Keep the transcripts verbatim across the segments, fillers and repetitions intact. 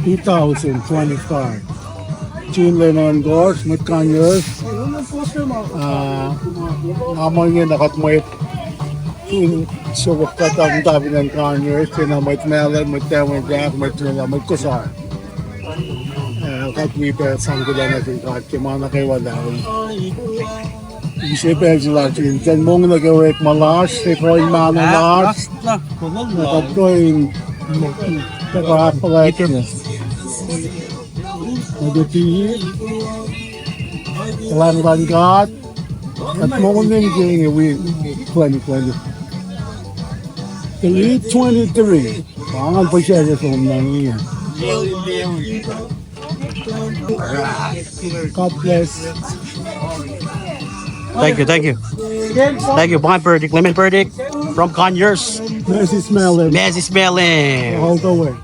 Two thousand twenty-five. June lwen ohnkohsr, mwet Conyers. Ah, nga muh inge na kuht mwet in sokok kuhtuh muhta fin acn Conyers, kena mwet Malem, mwet Tawentahk, mwet Tula, mwet Kosar. Ah, kuht wi pac sang kuloh nuh sin God ke ma nuh kwewa lah use pacl se lasr in ten mongo nuh ke orekma lasr, se kuh in mahno lasr, na kuht kuh in, kuht kuh in ahkfuhlwact nuh ke tii, kuhlwacng luhn God, kuht mongo nuh ke inge wi twenty twenty. Three twenty-three. Pa ngan pihsac som na inge. God bless. Thank you, thank you. Thank you. Bye, Burdick. Lemon Burdick from Conyers. Missus Mellon. Missus Mellon. All the way.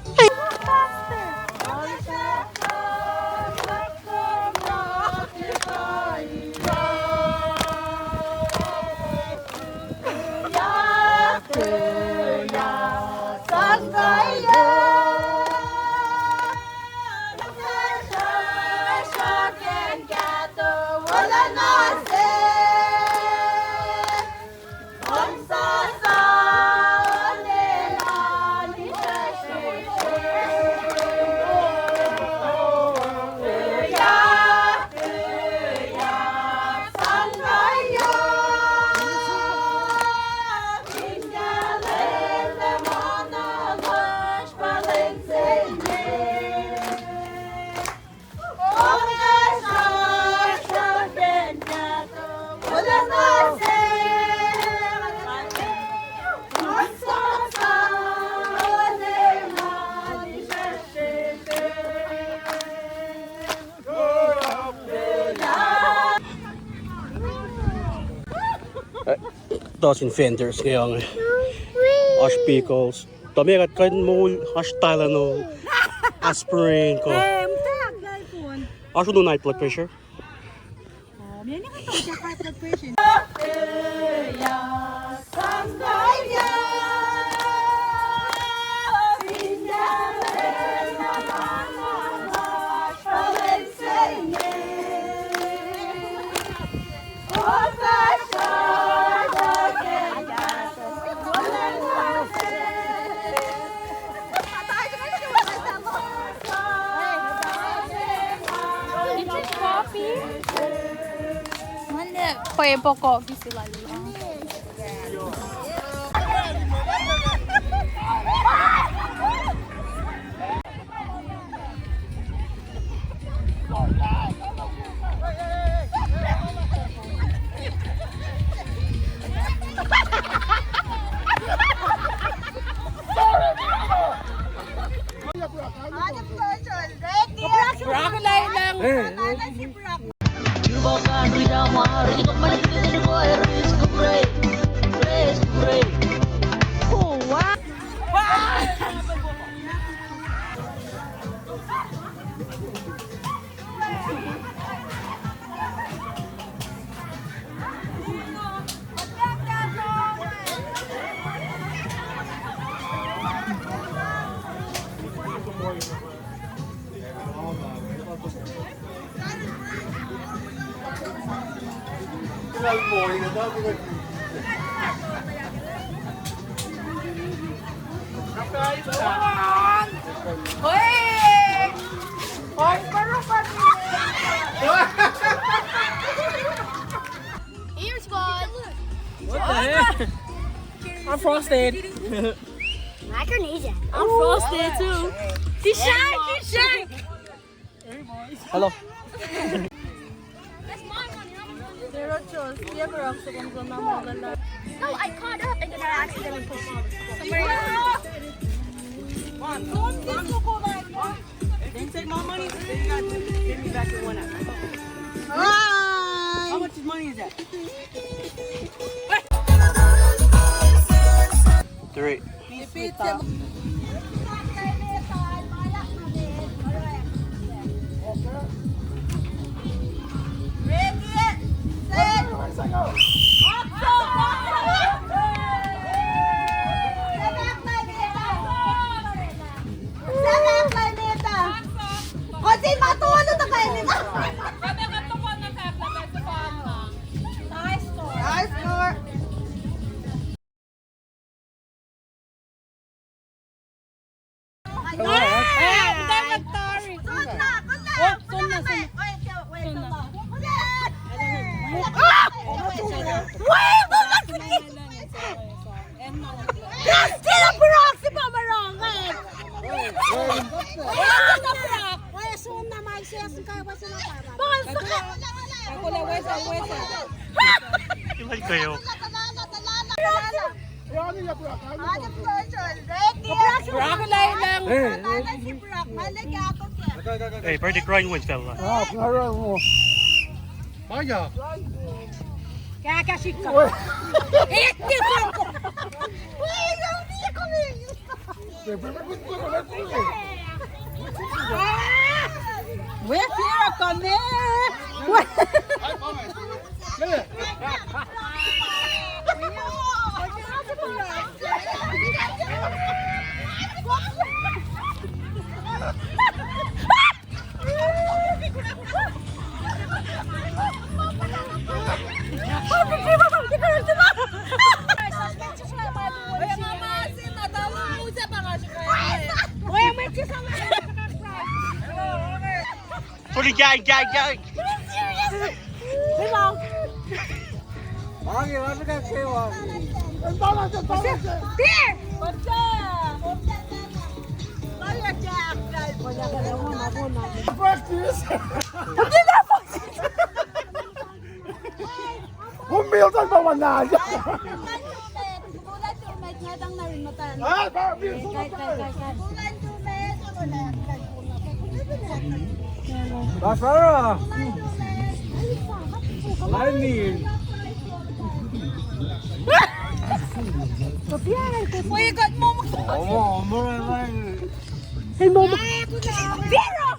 Tuh sin vendors inge, oasr pickles. Tuh meac kuht kuh in mongol, oasr Tylenol, aspirin kuh. Oasr uno na high blood pressure. Mane, pwe poko kisi lal. Ears gone. What the heck? I'm frosted. Micronesia. I'm frosted too. He's shy. He's shy. Hello. No, I caught up and then I accidentally put it on. Then take my money, then you gotta give me back your one out. Hi. How much money is that? Three. Ilan kayo? Hey, party crying wins, fella. Ah, nga run mo. Maya. Kaka sikka. Oi. Eti ko. Oi, oi, oi, oi. Wes ira kane. Put it down, down, down. Hey, Mom. There. Practice. Umbel tan pa mana. Pasara. Lain. Omo, omo, lain. Hey, Mom. Vera!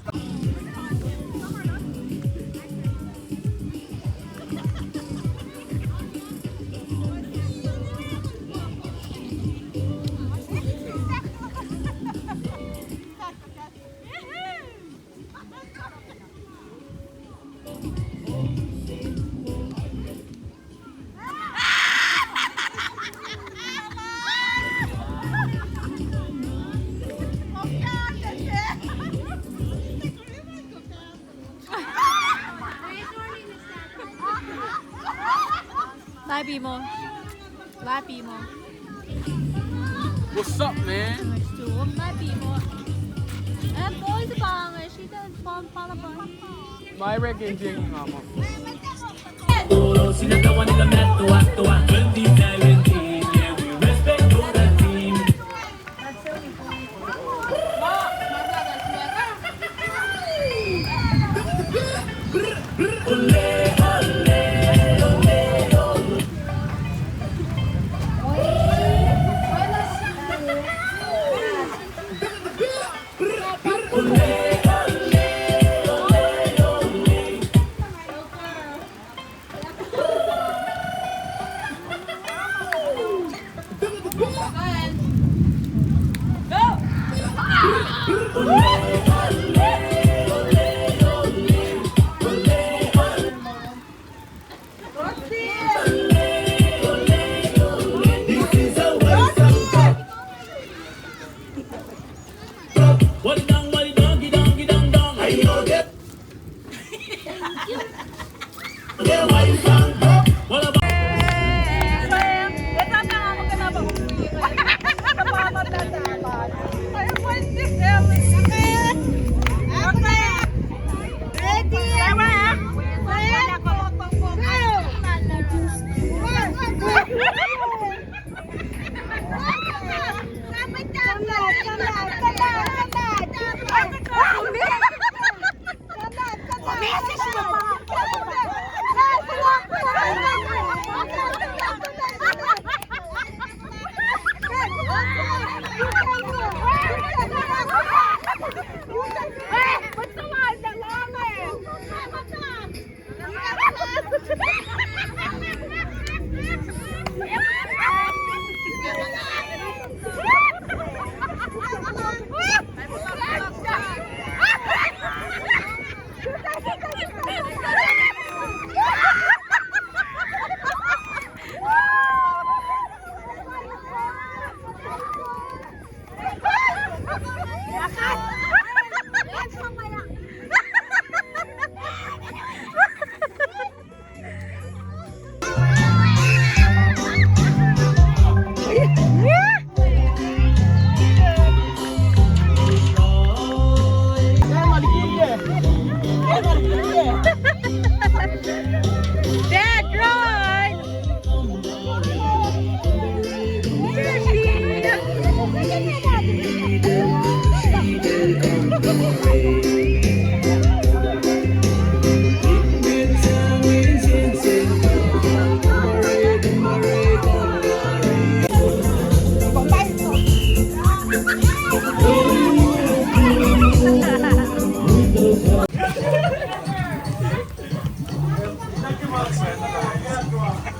Lapi mo. Lapi mo. What's up, man? Lapi mo. Eh, boy, the bang. She does bang, bang, bang. My record, Jimmy Mama.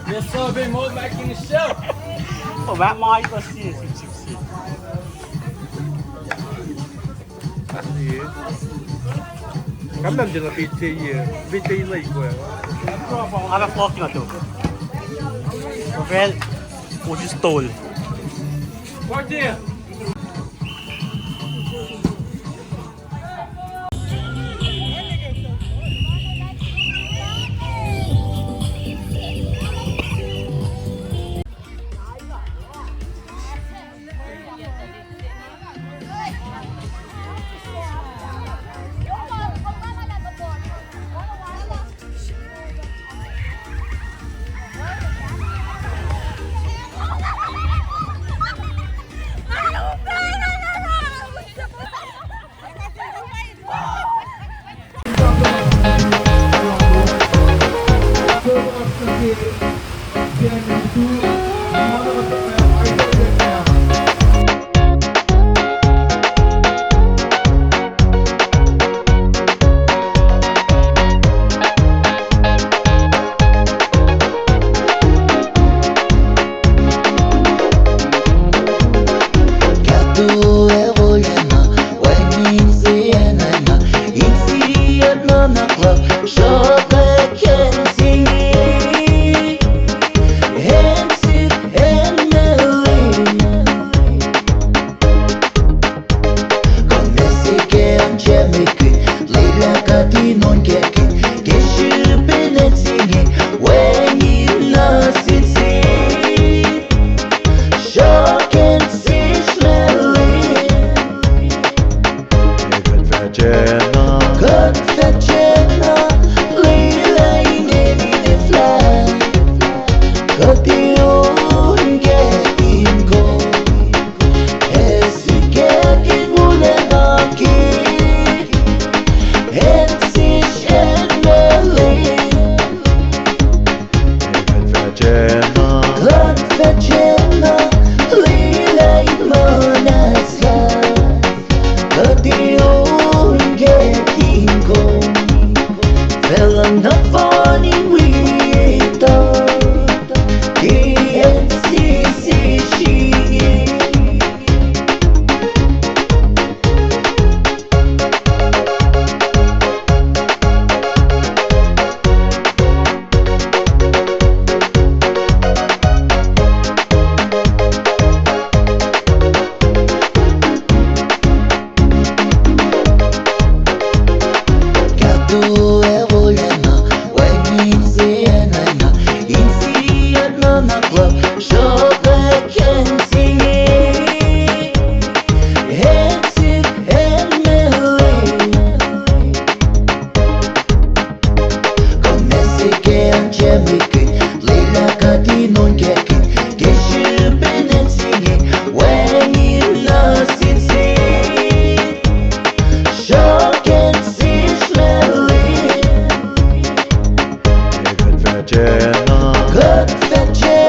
This little bit more back in the show. Oh, that might be serious. Kam nang jena pete ye, pete ye lai ko ya. Ada vlog na tu. Well, which is tall. Right there. Kahto ac wolacna, wacngihn se enana, insiyacn nuhnak luhk, sruhkwack acn se inge, acn sihk, acn Malem. Kuh ma se ke an Jamaican, lwelah kuht in onkakihn, ke srihpen acn se inge, wacngihn nuh sin sie. Sruhkwack sesr Malem. Kuht fah tiacna, kuht fah tiacna, lwelah in enenuh flac. Kuht ac onkakihn kom, ac sihkack in wolacna ke acn sesr acn Malem. Kuht fah tiacna, kuht fah tiacna, lwelah in muhnahslah. Kuht ac onkakihn kom, facluh nohfohn in wi etuh ke acn sesr inge. Kahto ac wolacna, wacngihn se enana, insiyacn nuhnak luhk, sruhkwack acn se inge, acn sihk, acn Malem. Kuh ma se ke an Jamaican, lwelah kuht in onkakihn, ke srihpen acn se inge, wacngihn nuh sin sie. Sruhkwack sesr Malem. Kuht fah tiacna, kuht fah tiacna.